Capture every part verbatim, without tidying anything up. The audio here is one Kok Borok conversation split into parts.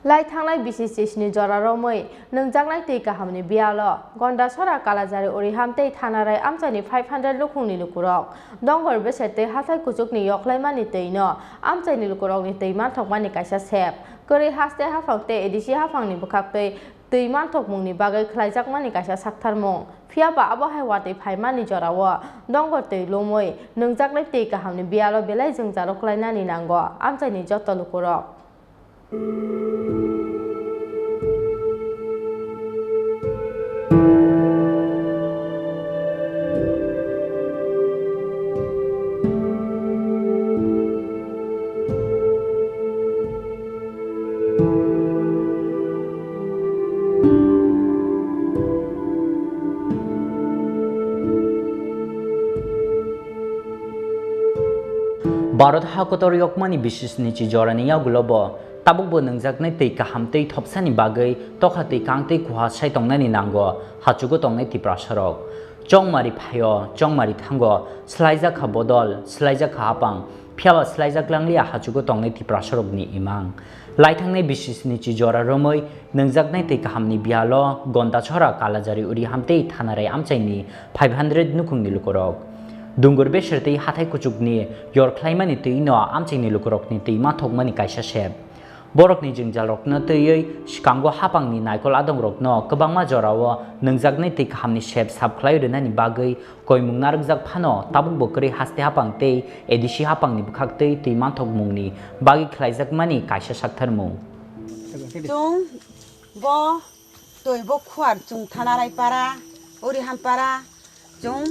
Lai thangnai bisi chisni jora romwi nwngjaknai twi kahamni biyalo Gondasora, Kalajari, Uriham tei Thanarai amchaini five hundred lukhungni lukurok Dongor Beser tei hathai kuchukni yoklaimani twino amchaini lukurokni twi manthokmani kaisa sep, kwrwi haste haphang tei A D C haphangni bwkhaktwi twi manthokmungni bagwi khlaijakmani kaisa saktharmung. Phiya ba abo hai watwi phaimani jorao Dongor twi lomwi nwngjaknai twi kahamni biyalo belai jwngjalo klainani nango amchaini joto lukurok. Bharat ha kotor yokmani bisisni chi jorani yagulo bo tabukbo nwngjaknai twi kaham tei thopsani bagwi tokha twi kang tei kuha sai tongnani nango hachugo tongnai Tiprasarok. Chongmari phaio, chongmari thango, swlaijak kha bodol, swlaijak kha hapang, phiyaba swlaijak langliya hachugo tongnai Tiprasarokni imang. Laithangnai bisisni chi jora romwi nwngjaknai twi kahamni biyalo Gondasora, Kalajari, Uriham tei Thanarai amchaini five hundred nukhungni lukurok. Dungur Beser tei hathai kuchukni yorkhlaimani twino amchaini lukurokni twi manthokmani kaisa sep. Borokni jwngjalrokno twiwi swkango hapangni naikol adongrokno kwbangma jorao nwngjaknai twi kahamni sep sap khlai rwnani bagwi koimung narwkjak phano, tabukbo kwrwi haste haphang tei A D C haphangni bwkhaktwi twi manthokmungni bagwi khlaijakmani kaisa saktharmung. Chwng bo twi bo khuar chwng Thanarai para, Uriham para, chwng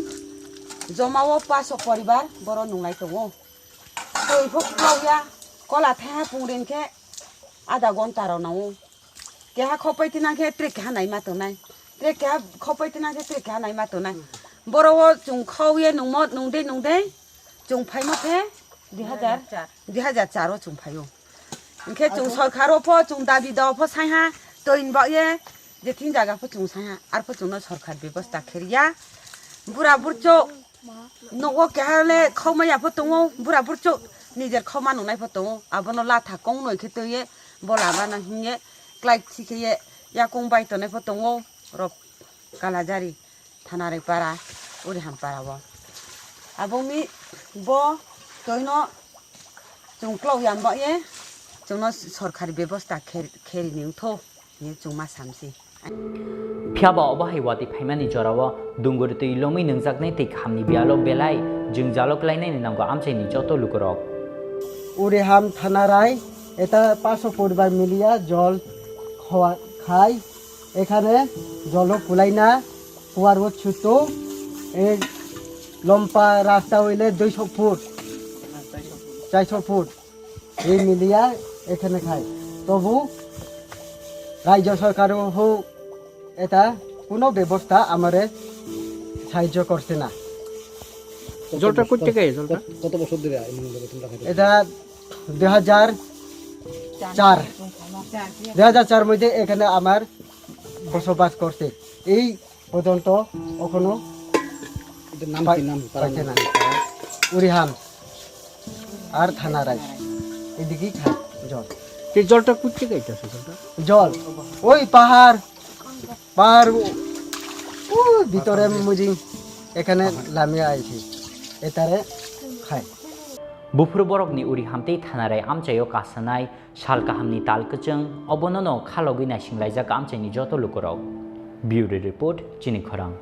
jomao paso poribar boro nunglai tongo. Twi phuk khawya, kola thaiha pungrin khe adha gonta rw nango. Keha khopai tinang khe tre keha naima tongnai. Tre keha khopai tinang khe tre keha naima tongnai. Boro o chwng khawye nungmo nungdei nungdei chwng phaimo khe dui hazar, dui hazar char o chwng phaio. Hwnkhe chwng sorkar o pho chwng dabi da o pho saiha, twi ni bagwi je thing jaga pho chwng saiha, arpho chwngno sorkar bebosta khe rwya. Bura burcho Nogo keha le khawma ya pho tongo, bura burchuk nijer khawma nungnai pho tongo. Abono latha kongnoi khe twiwi bo lama no hwnwi klai thikhe ye yakung bai tongnai pho tongo rok Kalajari, Thanarai para, Uriham para o. Abo wngwi bo twino chwng klok ya ba ye chwngno sorkari bebosta khe-, khe rini wngtho. Ni chwngma samsi. Phiya ba obo hai watwi phaimani jorao dungur twi lomwi nwngjaknai tei khamni biyalo belai jwngjalo klainani nango amchaini joto lukurok. Uriham Thanarai, eta paso poribar miliya jol khowa khai, ekhane jolo kulaina kuwaro chutu, e lompa rasta hoile duiso foot, chaiso foot. এই মিলিয়া এখানে খায়, তবু রাজ্য সরকারও হোক, এটা কোনো ব্যবস্থা আমারে সাহায্য করছে না। জলটা কোথা থেকে এই জলটা? কত, কত বছর ধরে এই মণ্ডপে তোমরা থাকো? এটা দুই হাজার চার, দুই হাজার চার মধ্যে এখানে আমার বসবাস করছে। এই পর্যন্ত এখনো এটার নাম কি? নাম? পাইছে না। উরিহাম আর থানারাই এদিকেই খায় জল। এই জলটা কোথা থেকে আইতেছে জলটা? জল ওই পাহাড়, পাহাড় ও-, ওই ভিতরে মুজিং এখানে লামিয়ে আইছে, এটারে খায়। Buphuru borokni Uriham tei Thanarai amchaio kasanai sal kahamni tal kwchwng, obonono khalogwi naisinglaijak amchaini joto lukurok. Bureau Report, Chini Khorang.